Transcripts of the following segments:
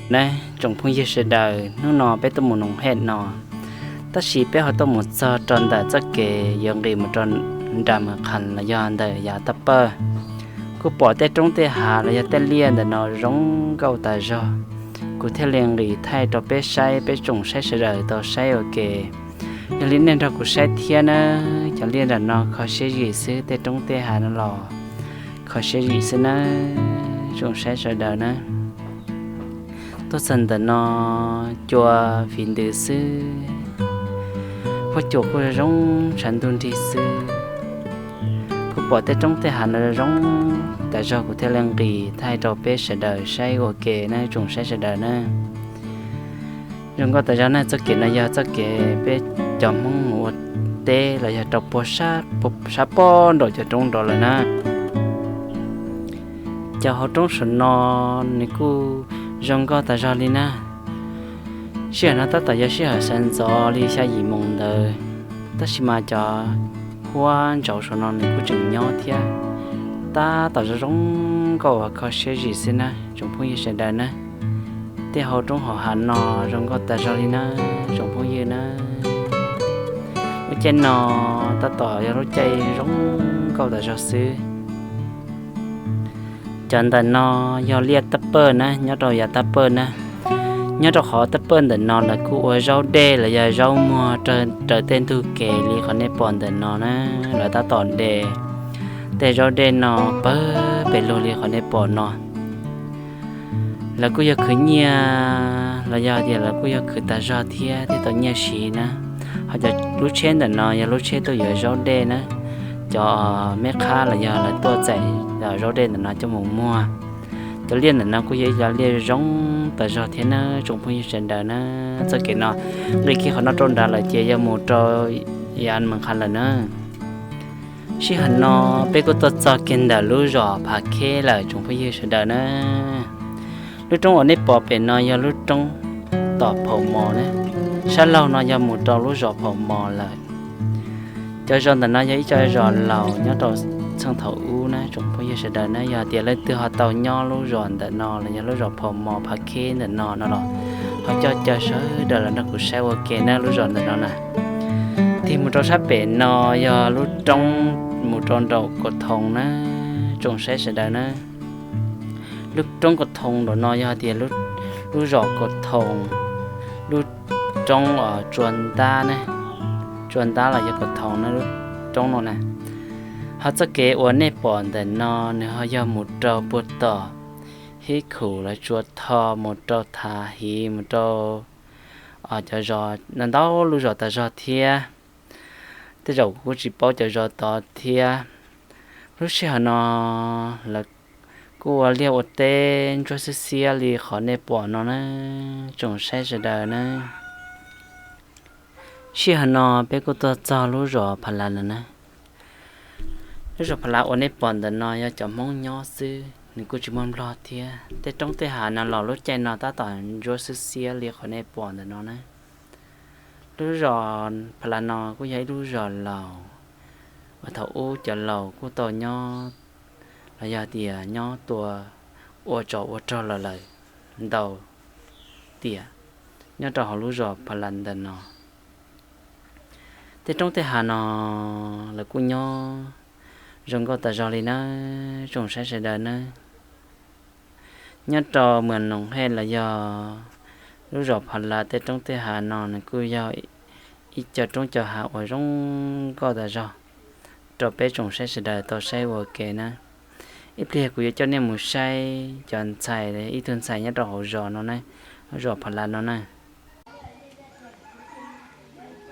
Na, tsoom phooj ywg sawv daws, hnub no peb tuaj mus Noov Hej no, tab sis peb ho tuaj mus txog rau ntawm txoj kev yuav nqis mus rau nram Mws Qhas los yog ntawm yav Taj Pawj. Kuj pom tej roob tej hav los yog tej liaj ntawm no zoo nkauj tas zog, kuv thiaj li nqis thaij rau peb saib, peb tsoom saib sawv daws tau saib ua ke. Yog li nej nrog kuv saib thiab na, cov liaj nram no kho siab zim xwb, tej roob tej hav no los kho siab zim xwb na, tsoom saib sawv daws na. Tuaj txog ntawm no, cua fiv ntws xwb, huab cua kuj zoo tshav ntuj nrig xwb. Kuj pom tej roob tej hav no zoo tas zog, kuv thiaj li nqis thaij rau peb sawv daws saib ua ke na, tsoom saib sawv daws na. Zoo nkauj tas zog na, txoj kev no yog txoj kev peb cov Hmoob mus ua teb los yog rau puag sab pob nraum cov roob nrad lawm na. Cov hauv roob saum no nws kuj zoo nkauj tas zog li na. Sij hawm no tab tom yog sij hawm sawv ntxov li xya yim moos ntawd, tab sis mas cov huab ntsaus saum no nws kuj tseem nyob thiab. Tab tom zoo zoo nkauj uas kho siab zim xwb na, tsoom phooj ywg sawv daws na. Tej hauv roob hauv hav no zoo nkauj tas zog li na, tsoom phooj ywg na. Lub caij no tab tom yog lub caij zoo nkauj tas zog xwb. Cov ntawm no yog liaj Taj Pawj na, nyob rau yav Taj Pawj na. Nyob rau qhov Taj Pawj ntawm no lawv kuj ua zaub dej los yog zaub muag raws tej ntug kev li qhov nej pom ntawm no na. Lawv tab tom de tej zaub dej no pawg pes lug li qhov nej pom no. Lawv kuj yog khwv nyiaj los yog tias lawv kuj yog khwv tas zog thiab thiaj tau nyiaj siv na. Ho cov lub tsheb ntawm no yog lub tsheb tuaj yuav zaub dej na. Cov meb qhab los yog lawv tuaj txais zaub dej ntawm no coj mus muag. Cov liaj ntawm no kuj yog ib cov liaj zoo tas zog thiab na, tsoom phooj ywg sawv daws na. Txoj kev no nqis kiag qhov no rau nrad lawm ces yog mus rau yav Mws Qhas lawm na. Sij hawm no peb kuj tuaj txog kiag ntawm lub zos Phav Kheb lawm, tsoom phooj ywg sawv daws na. Lub roob uas nej pom pem no yog lub roob tom Phaum Mos na. Sab laug no yog mus rau lub zos Phaum Mos lawm. Cov zos ntawm no yog ib co zos laus nyob rau txheej thaum ub na, tsoom phooj ywg sawv daws na. Yog tias leej twg ho tau nyob lub zos ntawm no los yog lub zos Phaum Mos Phav Kheb ntawm no no los ho coj caw sawv daws los nrog kuv saib ua ke na, lub zos ntawm no na. Tig mus rau sab pem no yog lub roob mus rau nraum Kaus Thoos na, tsoom saib sawv daws na. Lub roob Kaus Thoos nraum no yog tias lub zos Kaus Thoos, lub roob tsua ntab ne, tsua ntab los yog Kaus Thoos na, lub roob no na. Ho txoj kev uas nej pom ntawm no nws ho yog mus rau puag tom Hib Khum los Tsua Tho, mus rau Thav Hiv, mus rau cov zos no, ntau lub zos tas zog thiab. Tej zaum kuv kuj tsis paub cov zos tod thiab. Lub sij hawm no lawv kuj ua liaj ua teb ntsuab xiab xiab li qhov nej pom no na, tsoom saib sawv daws na. Sij hawm no peb kuj tuaj txog lub zos Pha Lav lawm na. Lub zos Pha Lav uas nej pom ntawm no yog cov Hmoob nyob xwb, nws kuj tsis muaj Nplog thiab. Tej roob tej hav no los lub caij no tab tom ntsuab xiab xiab li qhov nej pom ntawm no na. Lub zos Pha Lav no kuj yog ib lub zos laus uas thaum ub cov laus kuj tau nyob los yog tias nyob tua ua tsov ua rog los lawm ntau tiam nyob rau hauv lub zos Pha Lav ntawm no. Tej roob tej hav no lawv kuj nyob zoo nkauj tas zog li nawb tsoom saib sawv daws nawb. Nyob rau Mws Noos Hej los yog lub zos Pha Lav tej roob tej hav no nws kuj yog ib co roob co hav uas zoo nkauj tas zog rau peb tsoom saib sawv daws tau saib ua ke na. Ib pliag kuv yuav coj nej mus saib cov ntxhais, ib tug ntxhais nyob rau hauv zos no na, lub zos Pha Lav no na.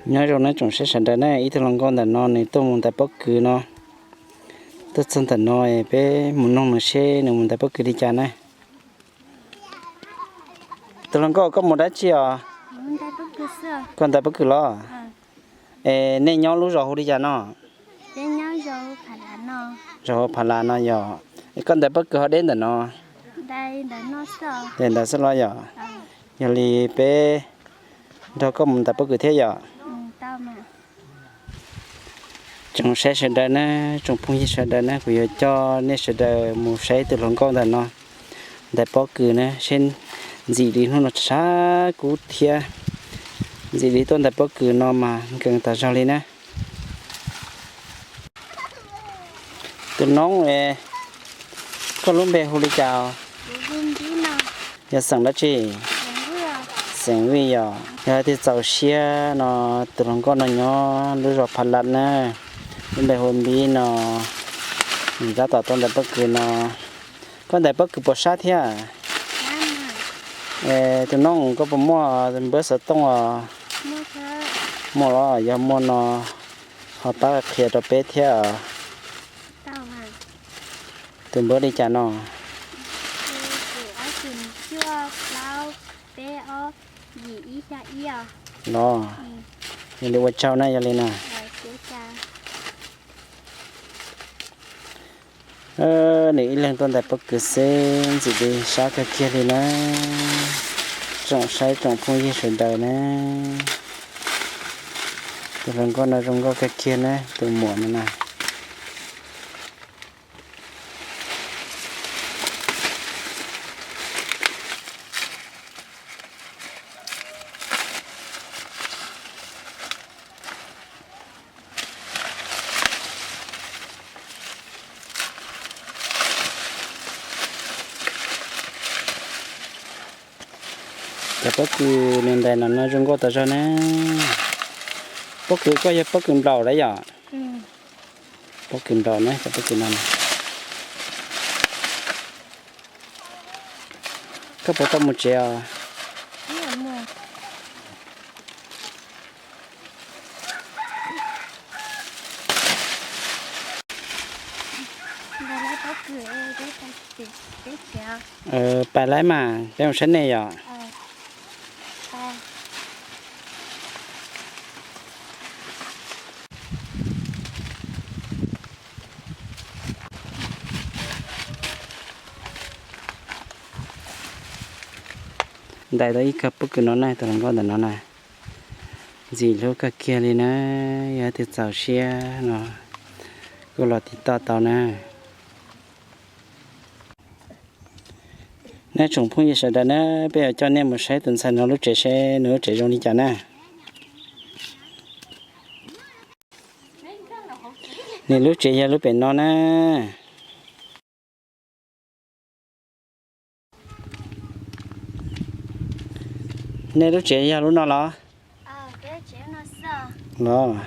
Nyob zoo nawb tsoom saib sawv daws na, ib tug hluas nkauj ntawm no nws tuaj mus ntais pob kws no. Tuaj txog ntawm no peb mus noog nws seb nws mus ntais pob kws li cas na. Tus hluas nkauj, koj mus dab tsi os? Koj ntais pob kws los? Es nej nyob lub zos hu li cas no? Zos hu Pha Lav no yog. Es koj ntais pob kws ho deb ntawm no? Ntawd xwb los yog? Yog li peb nrog koj mus ntais pob kws thiab yog? Tsoom saib sawv daws na, tsoom phooj ywg sawv daws na, kuv yuav coj nej sawv daws mus saib tus hluas nkauj ntawm no ntais pob kws na, seb Ntxim li hnub no tshav kub thiab, ntxim li tuaj ntais pob kws no mas nkees tas zog li na. Tus noob es, koj lub npe hu li cas? Yog xeem dab tsi? Xeem Vij yom. Yog tias txaus siab no, tus hluas nkauj no nyob lub zos Pha Laj na, lub npe hu Npib no, nws tab tom tuaj ntais pob kws no. Koj ntais pob kws puas sab thiab? Es tus noob koj puas muaj npawb xov tooj os? Muaj los yog muaj no ho pab qhia rau peb thiab. Tus npawb li cas no? Los, yog li ua tsaug na, yog li na. Nws ib leeg tuaj ntais pob kws xwb ntxim li sab kawg kiag li na. Tsoom saib tsoom phooj ywg sawv daws na, tus hluas nkauj no zoo nkauj kawg kiag na, tus muam no na. Cov pob kws nws ntais no no zoo nkauj tas zog na. Pob kws koj yog pob kws nplaum lawm yom? Pob kws nplaum na, cov pob kws no. Koj puas tau mus tsev os? Pais laib mas, peb mus saib nej yom. Ntais tau ib kawg pob kws no na, tus hluas nkauj ntawm no na. Ntxim hlub kawg kiag li na, yog tias txaus siab no kuj los tiv toj tau na. Nej tsoom phooj ywg sawv daws na, peb yuav coj nej mus saib tus ntxhais no lub tsev seb nws lub tsev zoo li cas na. Nws lub tsev yog lub pem no na. Nej lub tsev yog lub no los? Los,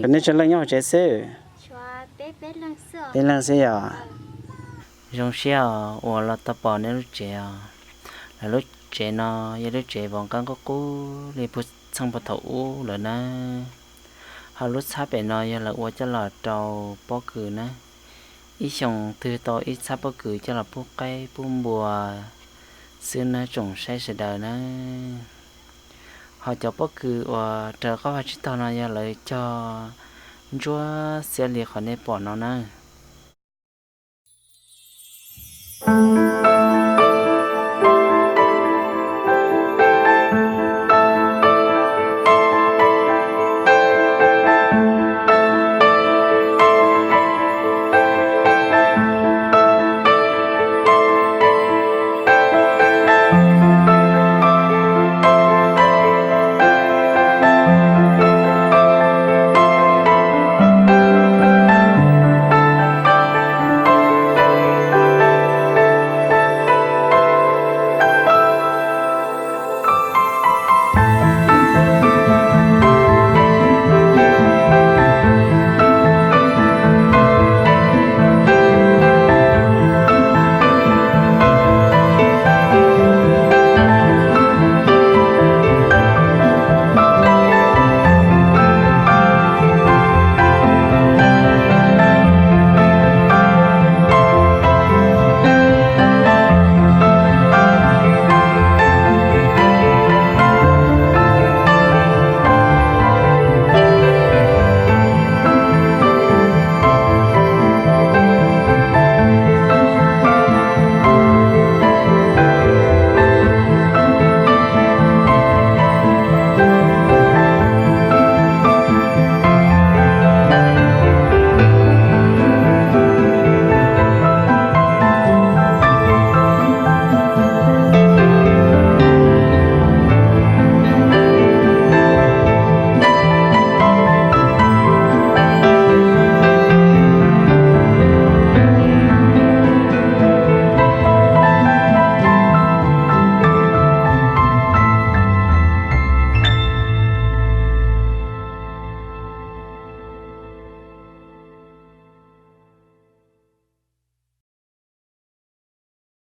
nej tsawg leej nyob hauv tsev xwb? Peb leeg xwb yom. Zoo siab uas los tau pom nej lub tsev os. Lawv lub tsev no yog lub tsev vov nqeeb qub qub li puag txheej puag thaum ub lawm na. Ho lub txhab pem no yog lawv ua coj los rau pob kws na. Ib xyoos twg tau ib txhab pob kws coj los pub qaib pub npua xwb na tsoom saib sawv daws na. Ho cov pob kws uas raws qab vaj tsib taug no yog lawv cog ntsuab xiab li qhov nej pom no na.